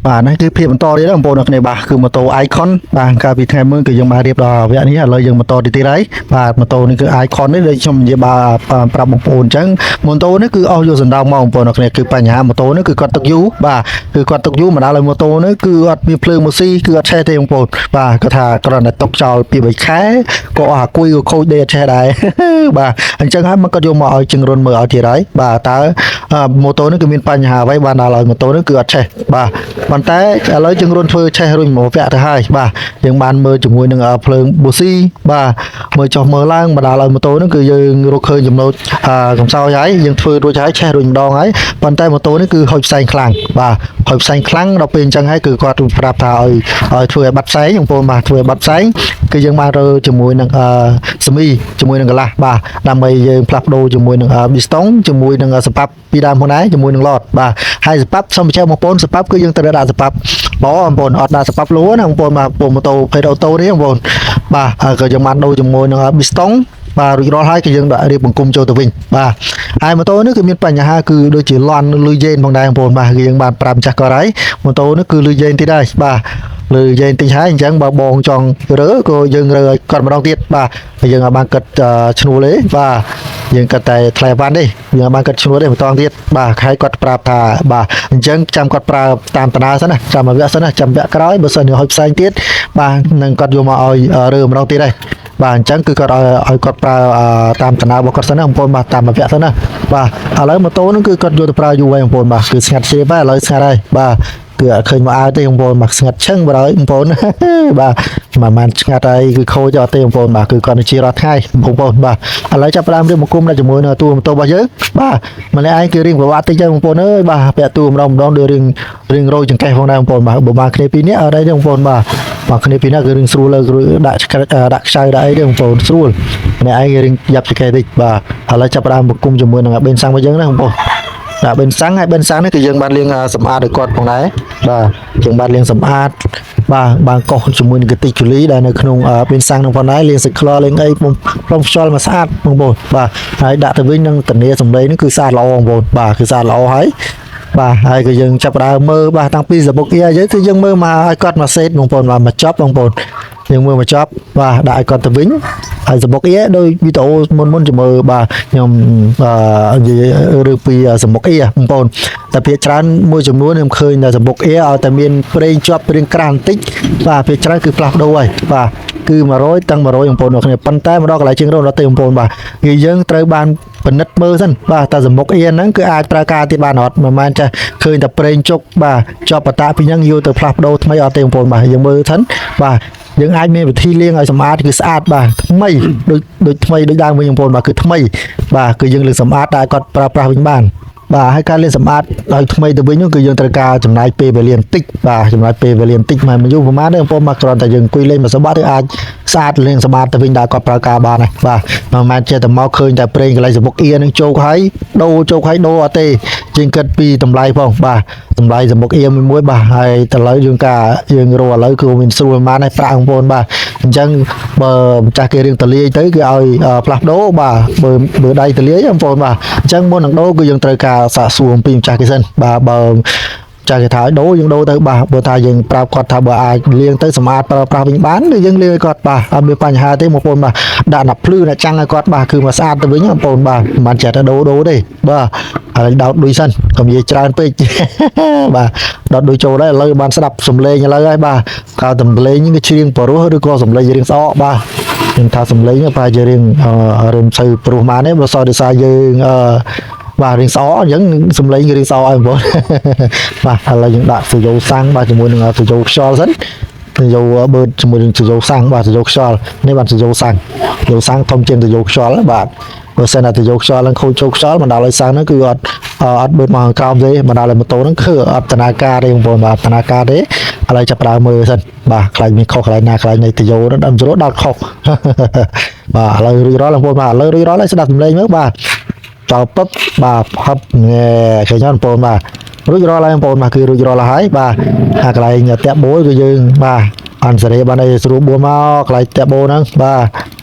បាទហ្នឹងគឺភាពបន្តទៀតបងប្អូនអរគ្នាបាទគឺម៉ូតូ Icon បាទកាលពីថ្ងៃមុនគឺយើងបានរៀបដល់វគ្គនេះឥឡូវយើងបន្តទៅទៀតហើយបាទម៉ូតូនេះគឺ Icon នេះដូចខ្ញុំនិយាយបាទប្រាប់បងប្អូនអញ្ចឹងម៉ូតូនេះគឺអស់យកសណ្ដោងមកបងប្អូនអរគ្នាគឺបញ្ហាម៉ូតូនេះគឺគាត់ទុកយូរបាទគឺគាត់ទុកយូរមកដល់ឲ្យម៉ូតូនេះគឺអត់មានភ្លើងមកស៊ីគឺអត់ឆេះទេបងប្អូនបាទគាត់ថាគ្រាន់តែទុកចោលពី3ខែក៏អស់អាគុយក៏ខូចដេកអត់ឆេះដែរ បាទអញ្ចឹងហើយមកគាត់យកមកឲ្យជិងរុនមើលឲ្យទៀតហើយបាទតើម៉ូតូនេះគឺមានបញ្ហាអ្វីបានដល់ឲ្យម៉ូតូនេះគឺអត់ឆេះបាទប៉ុន្តែឥឡូវជិងរុនធ្វើឆេះរុញមកវគ្គទៅហើយបាទយើងបានមើលជាមួយនឹងភ្លើងប៊ូស៊ីបាទមើលចុះមើលឡើងមកដល់ឲ្យម៉ូតូនេះគឺយើងរកឃើញចំណុចកំសោយហើយយើងធ្វើរួចហើយឆេះរួចម្ដងហើយប៉ុន្តែម៉ូតូនេះគឺហុចផ្សែងខ្លាំងបាទហុចផ្សែងខ្លាំងដល់ពេលអញ្ចឹងហើយគឺគាត់ប្រាប់ថាឲ្យឲ្យធ្វើឲ្យបាត់ផ្សែងបងប្អូនបាទធ្វើឲ្យបាត់ផ្សែងគឺយើងបានរើជាមួយនឹងសមីជាមួយនឹងកន្លះបាទដើម្បីយើងផ្លាស់ប្ដូរជាមួយនឹងប៊ីស្តុងជាមួយនឹងសប៉ាប់ពីដើមផងដែរជាមួយនឹងឡតបាទហើយសប៉ាប់សូមបញ្ជាក់បងប្អូនសប៉ាប់គឺយើងត្រូវដាក់សប៉ាប់ល្អបងប្អូនអត់ដាក់សប៉ាប់លួណាបងប្អូនបាទពូម៉ូតូភេទអូតូនេះបងប្អូនបាទហើយក៏យើងបានដូរជាមួយនឹងប៊ីស្តុងបាទរួចរាល់ហើយគឺយើងដាក់រៀបបង្គំចូលទៅវិញបាទហើយម៉ូតូនេះគឺមានបញ្ហាគឺដូចជាលន់លឺយេនផងដែរបងប្អូនបាទគឺយើងបានប្រាប់ម្ចាស់គាត់ហើយម៉ូតូនេះគឺលឺយេនទៀតហើយបាទលឺយេនតិចហើយអញ្ចឹងបើបងចង់រើក៏យើងរើឲ្យគាត់ម្ដងទៀតបាទហើយយើងឲ្យបានគិតឈ្នួលទេបាទយើងគិតតែថ្លៃវ៉ាន់ទេយើងឲ្យបានគិតឈ្នួលទេម្ដងទៀតបាទហើយគាត់ប្រាប់ថាបាទអញ្ចឹងចាំគាត់ប្រើតាមតាណាសិនណាចាំមួយវគ្គសិនណាចាំវគ្គក្រោយបើសិនជាហុចផ្សេងទៀតបាទនឹងគាត់យកមកឲ្យរើម្ដងទៀតហើយបាទអញ្ចឹងគឺគាត់ឲ្យឲ្យគាត់ប្រើតាមតាណារបស់គាត់សិនណាបងប្អូនបាទតាមមួយវគ្គសិនណាបាទឥឡូវម៉ូតូហ្នឹងគឺគាត់យកទៅប្រើយូរហើយបងប្អូនបាទគឺស្ងាត់ជ្រាបហើយឥឡូវស្ងាត់ហើយបាទគឺអត់ឃើញមកអើទេបងប្អូនបាទស្ងាត់ឈឹងបណ្ដោយបងប្អូន បាទមិនបានឆ្ងាត់ហើយគឺខូចអត់ទេបងប្អូនបាទគឺគាត់នឹងជារាល់ថ្ងៃបងប្អូនបាទឥឡូវចាប់ផ្ដើមរៀបបង្គំដល់ជាមួយនឹងតួម៉ូតូរបស់យើងបាទម្នាក់ឯងគឺរៀងប្រវត្តិតិចចឹងបងប្អូនអើយបាទពាក់តួម្ដងម្ដងដូចរៀងរៀងរយចង្កេះផងដែរបងប្អូនបាទបើបានគ្នាពីរនាក់អត់អីទេបងប្អូនបាទបាទគ្នាពីរនាក់គឺរៀងស្រួលលើដាក់ដាក់ខ្ចៅដាក់អីទេបងប្អូនស្រួលម្នាក់ឯងរៀងយ៉ាប់ចង្កេះតិចបាទឥឡូវចាប់ផ្ដើមបង្គំជាមួយនឹងបេនសាំងរបស់យើងណាបងប្អូនដាក់បេនសាំងហើយបេនសាំងនេះគឺយើងបានលាងសម្អាតឲ្យគាត់ផងដែរបាទយើងបានលាងសម្អាតបាទបានកោសជាមួយនឹងកតិជូលីដែលនៅក្នុងបេនសាំងនឹងផងដែរលាងសាច់ខ្លោលាងអីព្រមខ្យល់មកស្អាតបងប្អូនបាទហើយដាក់ទៅវិញនឹងធានាសម្លេងនេះគឺស្អាតល្អបងប្អូនបាទគឺស្អាតល្អហើយបាទហើយក៏យើងចាប់ផ្ដើមមើលបាទតាំងពីសបុកអ៊ីយើងគឺយើងមើលមកឲ្យគាត់មកសេតបងប្អូនបាទមកចប់បងប្អូនយើងមើលមកចប់បាទដាក់ឲ្យគាត់ទៅវិញហើយសបុកអ៊ីដោយវីដេអូមុនមុនជំរឿបាទខ្ញុំអឺនិយាយរឿងពីសបុកអ៊ីបងប្អូនតែភាគច្រើនមួយចំនួនខ្ញុំឃើញតែសបុកអ៊ីឲ្យតែមានប្រេងជាប់ប្រេងក្រាស់បន្តិចបាទភាគច្រើនគឺផ្លាស់ប្ដូរហើយបាទគឺ100ទាំង100បងប្អូនអ្នកគ្នាប៉ុន្តែមកដល់កន្លែងជាងរត់ទេបងប្អូនបាទគឺយើងត្រូវបានពិនិត្យមើលសិនបាទតើសមុកអៀនហ្នឹងគឺអាចប្រើការទៀតបានអត់មិនមែនចេះឃើញតែប្រេងជុកបាទជាប់បតាពីហ្នឹងយកទៅផ្លាស់ប្ដូរថ្មីអត់ទេបងប្អូនបាទយើងមើលសិនបាទយើងអាចមានវិធីលាងឲ្យសម្អាតគឺស្អាតបាទថ្មីដូចដូចថ្មីដូចដើមវិញបងប្អូនបាទគឺថ្មីបាទគឺយើងលើកសម្អាតតែគាត់ប្រើប្រាស់វិញបានបាទហើយការលាងសម្អាតឲ្យថ្មីទៅវិញនោះគឺយើងត្រូវការចំណាយពេលវេលាបន្តិចបាទចំណាយពេលវេលាបន្តិចមិនយូរប្រហែលទេបងប្អូនបាទគ្រាន់តែយើងអង្គុយលេងមួយសបាត់គឺអាចស្អាតលាងសម្អាតទៅវិញដល់គាត់ប្រើការបានហើយបាទមិនមែនចេះតែមកឃើញតែប្រេងកន្លែងសមុកអៀនឹងជោគហើយដូរជោគហើយដូរអត់ទេជាងគិតពីតម្លៃផងបាទតម្លៃសមុកអៀមួយមួយបាទហើយទៅលើយើងការយើងរកឥឡូវគឺមានស្រួលប៉ុន្មានហើយប្រាក់បងប្អូនបាទអញ្ចឹងបើម្ចាស់គេរៀងតលាយទៅគឺឲ្យផ្លាស់ប្ដូរបាទបើបើដៃតលាយបងប្អូនបាទអញ្ចឹងមុននឹងដូរគឺយើងត្រូវការសាកសួរអំពីម្ចាស់គេសិនបាទបើចាស់គេថាឲ្យដូរយើងដូរទៅបាទបើថាយើងប្រាប់គាត់ថាបើអាចលាងទៅសម្អាតប្រើប្រាស់វិញបានឬយើងលាងឲ្យគាត់បាទអត់មានបញ្ហាទេបងប្អូនបាទដាក់ណាភ្លឺណាចាំងឲ្យគាត់បាទគឺមកស្អាតទៅវិញបងប្អូនបាទមិនបានចេះតែដូរដូរទេបាទហើយដោតឌុយសិនកុំនិយាយច្រើនពេក បាទដោតឌុយចូលដែរឥឡូវបានស្ដាប់សំឡេងឥឡូវហើយបាទកាលសំឡេងនេះគឺច្រៀងបរោះឬក៏សំឡេងរៀងស្អកបាទខ្ញុំថាសំឡេងប្រហែលជារៀងរៀងសូវព្រោះមកនេះបើសោះដោយសារយើងអឺបាទរៀងស្អកអញ្ចឹងសំឡេងរៀងស្អកហើយបងប្អូន បាទឥឡូវយើងដាក់សយោសាំងបាទជាមួយនឹងសយោខ្យល់សិនសយោបឺតជាមួយនឹងសយោសាំងបាទសយោខ្យល់នេះបាទសយោសាំងសយោសាំងធំជាងសយោខ្យល់បាទបើសិនតែសយោខ្យល់នឹងខូចចូលខ្យល់បណ្ដាលឲ្យសាំងហ្នឹងគឺអត់អត់បឺតមកខាងក្រោមទេបណ្ដាលឲ្យម៉ូតូហ្នឹងគឺអត់តនាការទេបងប្អូនបាទតនាការទេឥឡូវចាប់ផ្ដើមមើលសិនបាទខ្លាចមានខុសកន្លែងណាកន្លែងនៃតយោហ្នឹងដើមស្រួលដល់ខុស បាទឥឡូវរួចរាល់បងប្អូនបាទឥឡូវរួចរាល់ហើយស្ដាប់សំឡេងមើលបាទចោលពឹបបាទហឹបញ៉ែឃើញអត់បងប្អូនបាទរួចរាល់ហើយបងប្អូនបាទគឺរួចរាល់ហើយបាទអាកន្លែងតាក់បូលគឺយើងបាទអនសេរីបានអីស្រួលបួលមកកន្លែងតាក់បូលហ្នឹងបាទ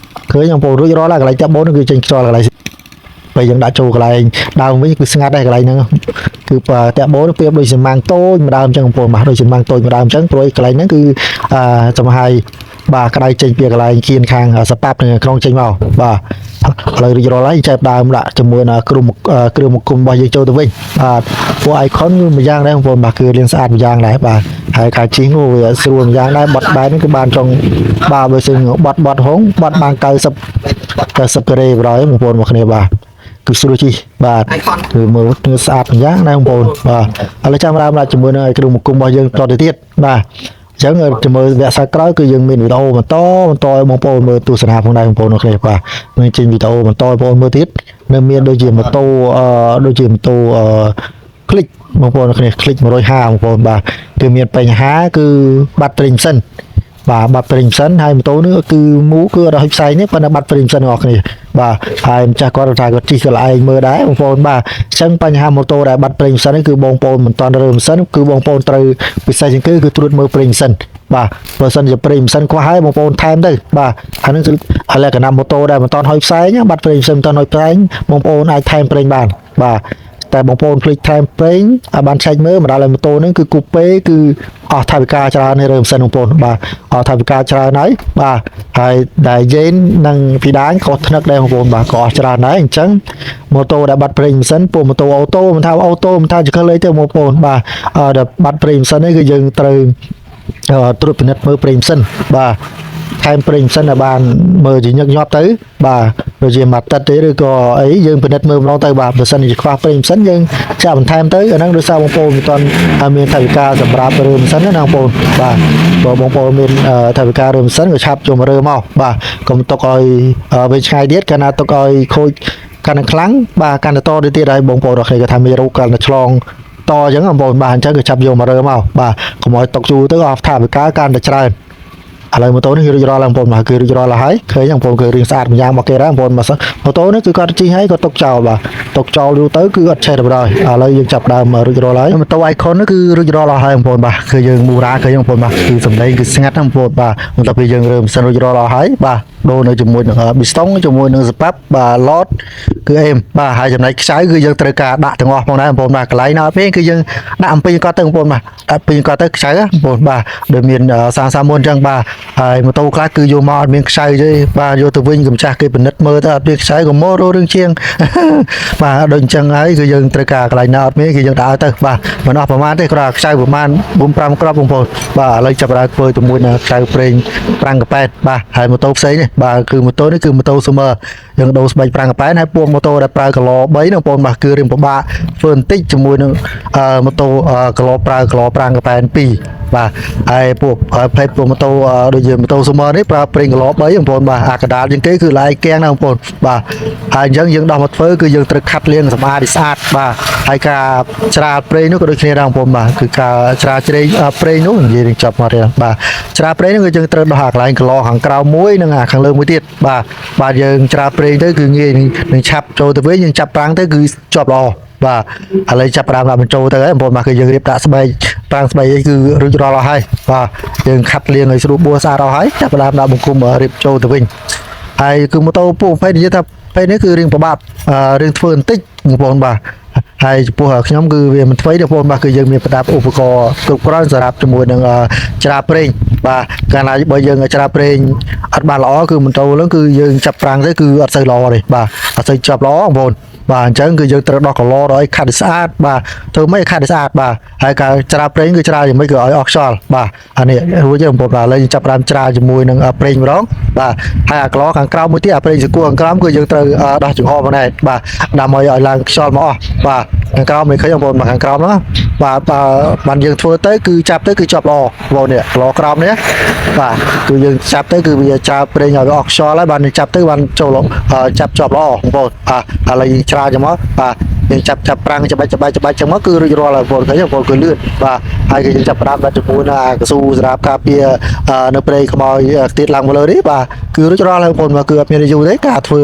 ឃើញបងប្អូនរួចរាល់ហើយកន្លែងតាក់បូលហ្នឹងគឺចេញខ្យល់កន្លែងពេលយើងដាក់ចូលកន្លែងដើមវិញគឺស្ងាត់ដែរកន្លែងហ្នឹង គឺតាក់បូនេះប្រៀបដូចសមាំងតូចម្ដើមអញ្ចឹងបងប្អូនបាទដូចសមាំងតូចម្ដើមអញ្ចឹងព្រោះកន្លែងហ្នឹងគឺអឺចំហាយបាទក្តៅចេញពីកន្លែងគៀនខាងសប៉ាប់នៅក្នុងចេញមកបាទឥឡូវរួចរាល់ហើយចាប់ដើមដាក់ជាមួយនឹងគ្រឿងគ្រឿងមកគុំរបស់យើងចូលទៅវិញបាទពួក icon គឺមួយយ៉ាងដែរបងប្អូនបាទគឺលាងស្អាតម្យ៉ាងដែរបាទហើយការជិះនោះវាស្រួលម្យ៉ាងដែរបត់បែនគឺបានចង់បាទបើសិនបត់បត់ហងបត់បាន90 90ការ៉េបណ្ដោយបងប្អូនមកគ្នាបាទគឺស្រួលជិះបាទគឺមើលគឺស្អាតម្យ៉ាងដែរបងប្អូនបាទឥឡូវចាំដើមដាក់ជាមួយនឹងគ្រឿងមកគុំរបស់យើងតទៅទៀតបាទអញ្ចឹងជាមួយវគ្គសាក្រោយគឺយើងមានវីដេអូបន្តបន្តឲ្យបងប្អូនមើលទស្សនាផងដែរបងប្អូនអរគ្នាបាទនឹងចេញវីដេអូបន្តឲ្យបងប្អូនមើលទៀតនៅមានដូចជាម៉ូតូអឺដូចជាម៉ូតូអឺ คลิกបងប្អូនអរគ្នាคลิก150បងប្អូនបាទគឺមានបញ្ហាគឺបាត់ប្រេងម៉ាស៊ីនបាទបាត់ប្រេងម៉ាស៊ីនហើយម៉ូតូនេះគឺមូគឺអត់ឲ្យផ្សែងទេប៉ុន្តែបាត់ប្រេងម៉ាស៊ីនបងប្អូនគ្នាបាទហើយម្ចាស់គាត់ថាគាត់ជិះកន្លែងមើលដែរបងប្អូនបាទអញ្ចឹងបញ្ហាម៉ូតូដែលបាត់ប្រេងម៉ាស៊ីននេះគឺបងប្អូនមិនទាន់រើម៉ាស៊ីនគឺបងប្អូនត្រូវពិសេសជាងគេគឺត្រួតមើលប្រេងម៉ាស៊ីនបាទបើសិនជាប្រេងម៉ាស៊ីនខ្វះហើយបងប្អូនថែមទៅបាទអានឹងគឺលក្ខណៈម៉ូតូដែលមិនទាន់ហុយផ្សែងបាត់ប្រេងម៉ាស៊ីនមិនទាន់ហុយផ្សែងបងប្អូនអាចថែមប្រេងបានបាទតែបងប្អូនភ្លេចថែមប្រេងឲ្យបានឆែកមើលមកដល់ឲ្យម៉ូតូហ្នឹងគឺគូពេគឺអស់ថវិកាច្រើនហើយរើម៉ាស៊ីនបងប្អូនបាទអស់ថវិកាច្រើនហើយបាទហើយដែលយេននិងពីដានក៏ថ្នឹកដែរបងប្អូនបាទក៏អស់ច្រើនដែរអញ្ចឹងម៉ូតូដែលបាត់ប្រេងម៉ាស៊ីនពួកម៉ូតូអូតូមិនថាអូតូមិនថាចង្កឹះលេខទេបងប្អូនបាទដែលបាត់ប្រេងម៉ាស៊ីននេះគឺយើងត្រូវត្រួតពិនិត្យមើលប្រេងម៉ាស៊ីនបាទថែមប្រេងម៉ាស៊ីនឲ្យបានមើលជាញឹកញាប់ទៅបាទដូចជាមួយអាទិត្យទេឬក៏អីយើងពិនិត្យមើលម្ដងទៅបាទបើសិនជាខ្វះប្រេងម៉ាស៊ីនយើងចាក់បន្ថែមទៅអាហ្នឹងដោយសារបងប្អូនមិនទាន់មានថវិកាសម្រាប់រើម៉ាស៊ីនណាបងប្អូនបាទបើបងប្អូនមានថវិការើម៉ាស៊ីនក៏ឆាប់ចូលមករើមកបាទកុំទុកឲ្យវិញឆ្ងាយទៀតកាលណាទុកឲ្យខូចកាន់តែខ្លាំងបាទកាន់តែតទៅទៀតហើយបងប្អូនអរគ្នាក៏ថាមានរោគកាន់តែឆ្លងតអញ្ចឹងបងប្អូនបាទអញ្ចឹងក៏ចាប់យកមករើមកបាទកុំឲ្យຕົកយូរទៅអស់ថវិកាកាន់តែច្រើនឥឡូវម៉ូតូនេះគឺរួចរាល់ហើយបងប្អូនបាទគឺរួចរាល់ហើយឃើញបងប្អូនគឺរៀងស្អាតម្យ៉ាងមកគេដែរបងប្អូនបាទម៉ូតូនេះគឺគាត់ជិះហើយក៏ຕົកចោលបាទຕົកចោលយូរទៅគឺអត់ឆេះដល់ហើយឥឡូវយើងចាប់ដើមរួចរាល់ហើយម៉ូតូ icon នេះគឺរួចរាល់អស់ហើយបងប្អូនបាទគឺយើងមូរ៉ាឃើញបងប្អូនបាទគឺសំឡេងគឺស្ងាត់ណាស់បងប្អូនបាទបន្ទាប់ពីយើងរើម៉ាស៊ីនរួចរាល់អស់ហើយបាទដូរនៅជាមួយនឹងប៊ីស្តុងជាមួយនឹងសប៉ាប់បាទឡតគឺអេមបាទហើយចំណែកខ្ចៅគឺយើងត្រូវការដាក់ទាំងអស់ផងដែរបងប្អូនបាទកន្លែងណាអត់មានគឺយើងដាក់អំពីគាត់ទៅបងប្អូនបាទដាក់ពីគាត់ទៅខ្ចៅបងប្អូនបាទដូចមាន30មុនអញ្ចឹងបាទហើយម៉ូតូខ្លះគឺយកមកអត់មានខ្ចៅទេបាទយកទៅវិញកំចាស់គេពិនិត្យមើលទៅអត់មានខ្ចៅក៏មករករឿងជាង បាទដូចអញ្ចឹងហើយគឺយើងត្រូវការកន្លែងណាអត់មានគឺយើងដាក់ឲ្យទៅបាទមិនអស់ប្រហែលទេគ្រាន់តែខ្ចៅប្រហែល4 5គ្រាប់បងប្អូនបាទឥឡូវចាប់ផ្ដើមធ្វើជាមួយនឹងខ្ចៅប្រេងប្រាំងកាប៉ែតបាទហើយម៉ូតូផ្សេងនេះបាទគឺម៉ូតូនេះគឺម៉ូតូ Summer យើងដូរស្បែកប្រាំងកាប៉ែតហើយពួកម៉ូតូដែលប្រើគីឡ3ហ្នឹងបងប្អូនបាទគឺរៀងពិបាកធ្វើបន្តិចជាមួយនឹងម៉ូតូគីឡប្រើគីឡប្រាំងកាប៉ែត2បាទហើយពួកភេទពួកម៉ូតូដូចជាម៉ូតូ Summer នេះប្រើប្រេងគីឡ3បងប្អូនបាទអាកដាលជាងគេគឺឡាយកៀងណាបងប្អូនបាទហើយអញ្ចឹងយើងដោះមកធ្វើគឺយើងត្រូវខាត់លាងសម្អាតឲ្យស្អាតបាទហើយការច្រាលប្រេងនោះក៏ដូចគ្នាដែរបងប្អូនបាទគឺការច្រាលជ្រេងប្រេងនោះនិយាយនឹងចប់មកទៀតបាទច្រាលប្រេងនោះគឺយើងត្រូវដោះអាកន្លែងគីឡខាងក្រៅមួយនិងអាខាងលើមួយទៀតបាទបាទយើងច្រាលប្រេងទៅគឺងាយនឹងឆាប់ចូលទៅវិញយើងចាប់ប្រាំងទៅគឺជាប់ល្អបាទឥឡូវចាប់ផ្ដើមដាក់បញ្ចូលទៅហើយបងប្អូនបាទគឺយើងរៀបដាក់ស្បែកប្រាំងស្បែកអីគឺរួចរាល់អស់ហើយបាទយើងខាត់លាងឲ្យស្រួលបួសស្អាតអស់ហើយចាប់ផ្ដើមដាក់បង្គំរៀបចូលទៅវិញហើយគឺម៉ូតូពួកប្រភេទនិយាយថាពេលនេះគឺរៀងពិបាករៀងធ្វើបន្តិចបងប្អូនបាទហើយចំពោះខ្ញុំគឺវាមិនថ្មីទេបងប្អូនបាទគឺយើងមានប្រដាប់ឧបករណ៍គ្រប់គ្រាន់សម្រាប់ជាមួយនឹងច្រាប្រេងបាទកាលណាបើយើងច្រាប្រេងអត់បានល្អគឺម៉ូតូហ្នឹងគឺយើងចាប់ប្រាំងទៅគឺអត់សូវល្អទេបាទអត់សូវចាប់ល្អបងប្អូនបាទអញ្ចឹងគឺយើងត្រូវដោះកឡដល់ឲ្យខាត់ឲ្យស្អាតបាទធ្វើម៉េចឲ្យខាត់ឲ្យស្អាតបាទហើយការច្រាប្រេងគឺច្រាយ៉ាងម៉េចគឺឲ្យអស់ខ្យល់បាទអានេះរួចទេបងប្អូនបាទឥឡូវយើងចាប់ផ្ដើមច្រាជាមួយនឹងប្រេងម្ដងបាទហើយអាកឡខាងក្រោមមួយទៀតអាប្រេងសកួរខាងក្រោមគឺយើងត្រូវដោះចង្ហមកដែរបាទដើម្បីឲ្យឡើងខ្យល់មកអស់បាទខាងក្រោមមិនឃើញបងប្អូនបាទខាងក្រោមហ្នឹងបាទបើបានយើងធ្វើទៅគឺចាប់ទៅគឺជាប់ល្អបងប្អូននេះកឡក្រោមនេះបាទគឺយើងចាប់ទៅគឺវាច្រាប្រេងឲ្យវាអស់ខ្យល់ហើយបានយើងចាប់ទៅបានចូលចាប់ជាប់ល្អបងប្អូនបាទឥឡូវយើងច្រាចឹងមកបាទយើងចាប់ចាប់ប្រាំងច្បាច់ច្បាច់ច្បាច់ចឹងមកគឺរួចរាល់ហើយបងប្អូនឃើញបងប្អូនគឺលឿនបាទហើយគឺយើងចាប់ផ្ដើមដាក់ជាមួយនឹងអាកស៊ូសម្រាប់ការពារនៅព្រៃខ្មោចទៀតឡើងមកលើនេះបាទគឺរួចរាល់ហើយបងប្អូនបាទគឺអត់មានយូរទេការធ្វើ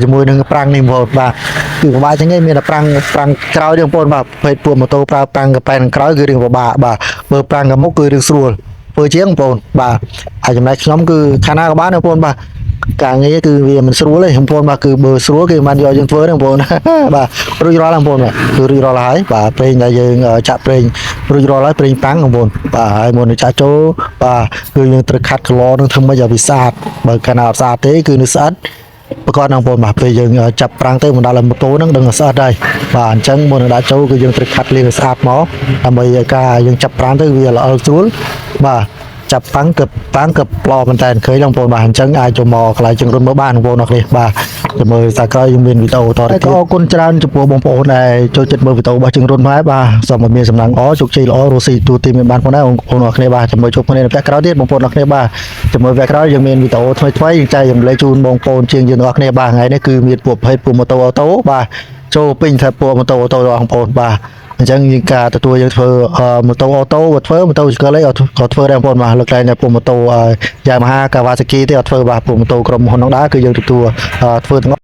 ជាមួយនឹងប្រាំងនេះបងប្អូនបាទគឺពិបាកចឹងឯងមានតែប្រាំងប្រាំងក្រោយទេបងប្អូនបាទភេទពួកម៉ូតូប្រើប្រាំងកប៉ែនក្រោយគឺរឿងពិបាកបាទបើប្រាំងខាងមុខគឺរឿងស្រួលធ្វើជាងបងប្អូនបាទហើយចំណែកខ្ញុំគឺខាងណាក៏បានបងប្អូនបាទ ការងារគឺវាមិនស្រួលទេបងប្អូនបាទគឺបើស្រួលគេមិនបានយកយើងធ្វើទេបងប្អូន បាទរួចរាល់ហើយបងប្អូនបាទគឺរួចរាល់ហើយបាទប្រេងដែលយើងចាក់ប្រេងរួចរាល់ហើយប្រេងប៉ាំងបងប្អូនបាទហើយមុននឹងចាក់ចូលបាទគឺយើងត្រូវខាត់គីឡនឹងធ្វើម៉េចឲ្យវាស្អាតបើកាលណាអត់ស្អាតទេគឺនៅស្អិតប្រកបបងប្អូនបាទពេលយើងចាប់ប្រាំងទៅមិនដល់ឲ្យម៉ូតូហ្នឹងដឹងស្អិតហើយបាទអញ្ចឹងមុននឹងដាក់ចូលគឺយើងត្រូវខាត់លាងឲ្យស្អាតមកដើម្បីឲ្យការយើងចាប់ប្រាំងទៅវាល្អស្រួលបាទចាប់ប៉ាំងកប៉ាំងកប្លោមែនតើឃើញបងប្អូនបាទអញ្ចឹងអាចចូលមកកន្លែងជើងរុនមើលបានបងប្អូនអរគ្នាបាទទៅមើលសាក្រោយយើងមានវីដេអូតទៅទៀតអរគុណច្រើនចំពោះបងប្អូនដែលចូលចិត្តមើលវីដេអូរបស់ជើងរុនដែរបាទសូមឲ្យមានសំណាងល្អជោគជ័យល្អរស់ស៊ីទូទីមានបានផងដែរបងប្អូនអរគ្នាបាទចាំមើលជួបគ្នានៅវគ្គក្រោយទៀតបងប្អូនអរគ្នាបាទចាំមើលវគ្គក្រោយយើងមានវីដេអូថ្មីៗយើងចែករំលែកជូនបងប្អូនជាងយើងទាំងអស់គ្នាបាទថ្ងៃនេះគឺមានពួកប្រភេទពួកម៉ូតូអូតូបាទចូលពេញថាពួកម៉ូតូអូតូរបស់បងប្អូនបាទអញ្ចឹងយើងការទទួលយើងធ្វើម៉ូតូអូតូក៏ធ្វើម៉ូតូស្គាល់អីក៏ធ្វើដែរបងប្អូនបាទលើកលែងតែពួកម៉ូតូ Yamaha Kawasaki ទេអត់ធ្វើបាទពួកម៉ូតូក្រុមហ៊ុននោះដែរគឺយើងទទួលធ្វើទាំង